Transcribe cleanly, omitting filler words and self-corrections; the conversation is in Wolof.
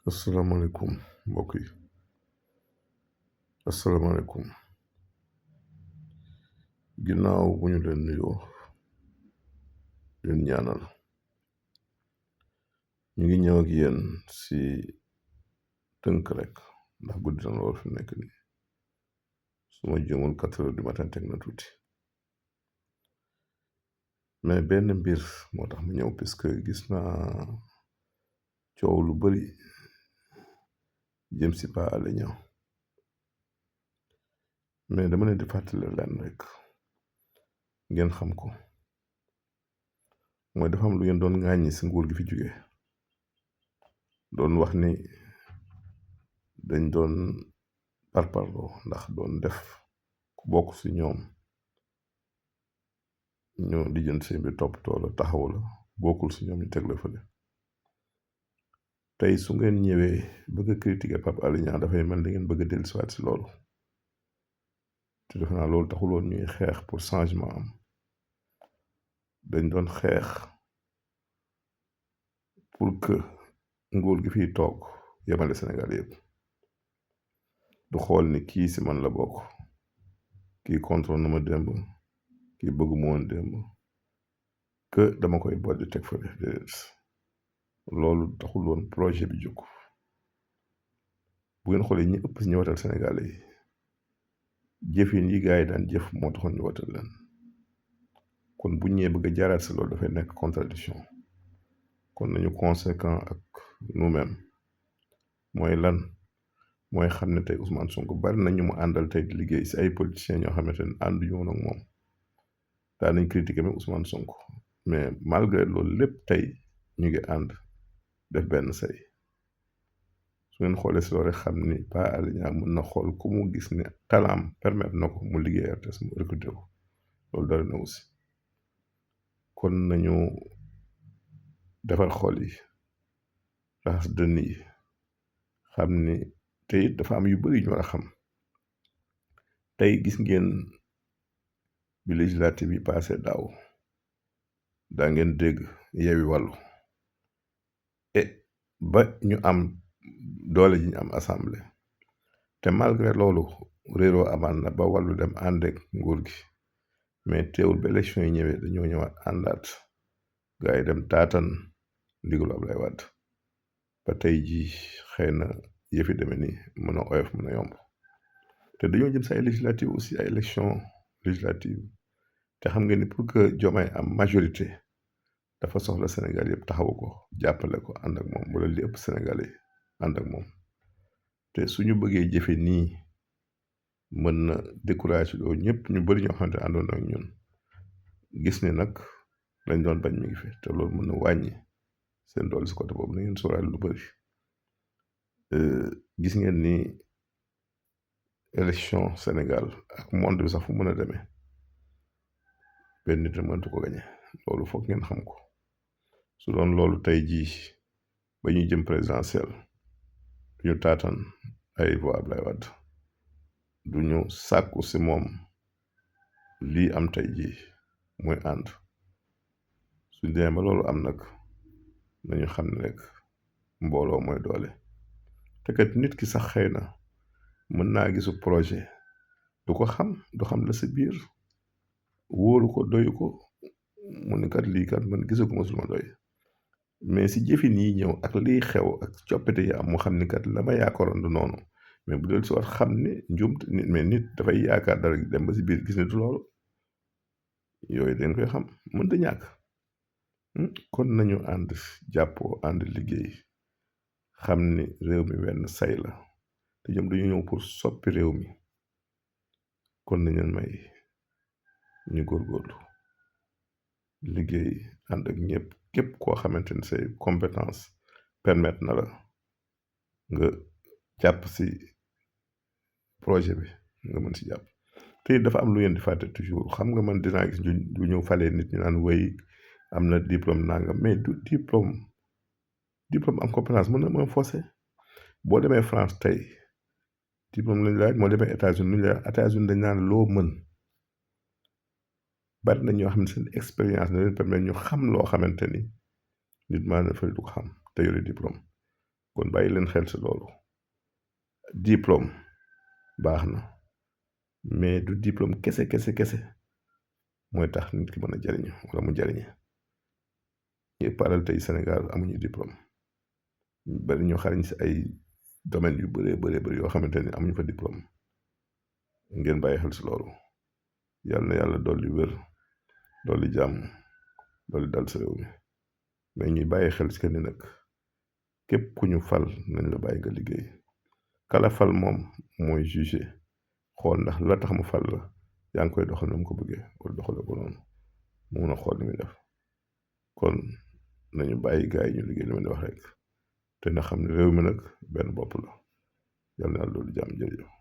asalaamaaleykum mbokk yi asalaamaaleykum ginnaaw bu ñu leen nuyoo leen ñaanal ñu ngi ñëw ak yéen si tënk rek ndax guddi na lool fi nekk nii su ma jëmul 4 heures du matin teg na tuuti mais benn mbir moo tax ma ñëw puisque gis naa coow lu bari jëm si Paa Alé Niang mais dama leen di fàttali leen rek ngeen xam ko mooy dafa am lu ngeen doon ŋàññi si nguur gi fi jóge doon wax ni dañ doon parparloo ndax doon def ku bokk si ñoom ñu di jënd seen bi toppatoo la taxawu la bokkul si ñoom ñu teg la fële tey su ngeen ñëwee bëgg a critiquer Pape Alé Niang dafay mel da ngeen bëgg a dellusiwaat si loolu te defe naa loolu taxul woon ñuy xeex pour changement am dañ doon xeex pour que nguur gi fiy toog yemale Sénégal yëpp du xool ni kii si man la bokk kii contrôle na ma démb kii bëggu ma woon démb que dama koy boot di teg fële déedéet loolu taxul woon projet bi jóg bu ngeen xoolee ñi ëpp si ñu watal Sénégal yi jëfin yi gars yi daan jëf moo taxoon ñu watal leen kon bu ñëwee bëgg a jaaraat si loolu dafay nekk contradiction kon nañu conséquent ak nous-mêmes mooy lan mooy xam ne tey Ousmane Sonko bari na ñu mu àndal tey di liggéey si ay politiciens ñoo xamante ne ànduñu woon ak moom daan nañ critiquer même Ousmane Sonko mais malgré loolu lépp tey ñu ngi ànd def benn say su ngeen xoolee si loolu rek xam ni Paa Alé Niang mën na xool ku mu gis ne talaam permettre na ko mu liggéey RTS mu recruter ko loolu dara na aussi kon nañu defar xol yi raxas dënn yi xam ni te it dafa am yu bari ñu war a xam tey gis ngeen bi législative yi passé daaw daa ngeen dégg Yewwi Wàllu ba ñu am doole ji ñu am assemblée te malgré loolu réeroo amaan na ba Wàllu dem ànd ak nguur gi mais teewul ba élection yi ñëwee dañoo ñëwaat àndaat gaa yi dem taatan ndigalu Ablaye Wade ba tey jii xëy na yëfi demee ni mën a oyof mën a yomb te dañoo jëm sa ay législative aussi ay élection législative te xam ngeen ni pour que Diomaye am majorité dafa soxla Sénégal yëpp taxawu ko jàppale ko ànd ak moom wala li ëpp Sénégal yi ànd ak moom te suñu bëggee jëfe nii mën na découragé loo ñëpp ñu bari ñoo xamante ne àndoon ak ñun gis ne nag lañ doon bañ mi ngi fi te loolu mën na wàññi seen doole si côté boobu na ngeen sóoraale lu bari gis ngeen ni élection Sénégal ak monde bi sax fu mën a demee benn nit mëntu ko gañe loolu foog ngeen xam ko su doon loolu tey jii ba ñuy jëm présidentiel du ñu taatan ay voix Ablaye Wade du ñu sàkku si moom lii am tey jii muy ànd suñ demee ba loolu am nag nañu xam ne rek mbooloo mooy doole te kat nit ki sax xëy na mën naa gisu projet du ko xam du xam la si biir wóoru ko doyu ko mu ne kat lii kat man gisaguma su ma doy mais si jëfin yi ñëw ak liy xew ak coppite yi am mu xam ni kat la ma yaakaaroon du noonu mais bu del si war xam ne njuum nit mais nit dafay yaakaar dara dem ba si biir gis ne du loolu yooyu dañ koy xam mënta ñàkk kon nañu ànd jàppoo ànd liggéey xam ni réew mi wenn say la te ñoom dañu ñëw pour soppi réew mi kon nañu may ñu góorgóorlu liggéey ànd ak ñëpp képp koo xamante ni say compétence permettre na la nga jàpp si projet bi nga mën si jàpp te dafa am lu ngeen di fàtte toujours xam nga man dinaa gis du ñu falee nit ñu naan wéy am na diplôme nangam mais du diplôme am compétence mën na mën forcé boo demee France tey diplôme lañu laaj moo demee États-Unis lu ñu la États-Unis dañ naan loo mën bari na ñoo xam ne seen expérience na leen permettre ñu xam loo xamante ni nit maa na fële du ko xam te yore diplôme kon bàyyi leen xel si loolu diplôme baax na mais du diplôme kese mooy tax nit ki mën a jariñu wala mu jariñe ñëpp alal tey Sénégal amuñu diplôme ñu bari ñu xarañ si ay domaines yu bëri yoo xamante ni amuñu fa diplôme ngeen bàyyi xel si loolu yàlla na yàlla dolli wér dolli jàmm dolli dal sa réew mi mais ñuy bàyyi xel si que ni nag képp ku ñu fal nañ la bàyyi nga liggéey kala fal moom mooy jugé xool ndax la tax mu fal la yaa ngi koy doxal na mu ko bëggee wala doxale ko noonu mu mun a xool ni muy def kon nañu bàyyi gars yi ñu liggéey li ma di wax rek te na xam ne réew mi nag benn bopp la yàlla na yàlla loolu jàmm jërëjëf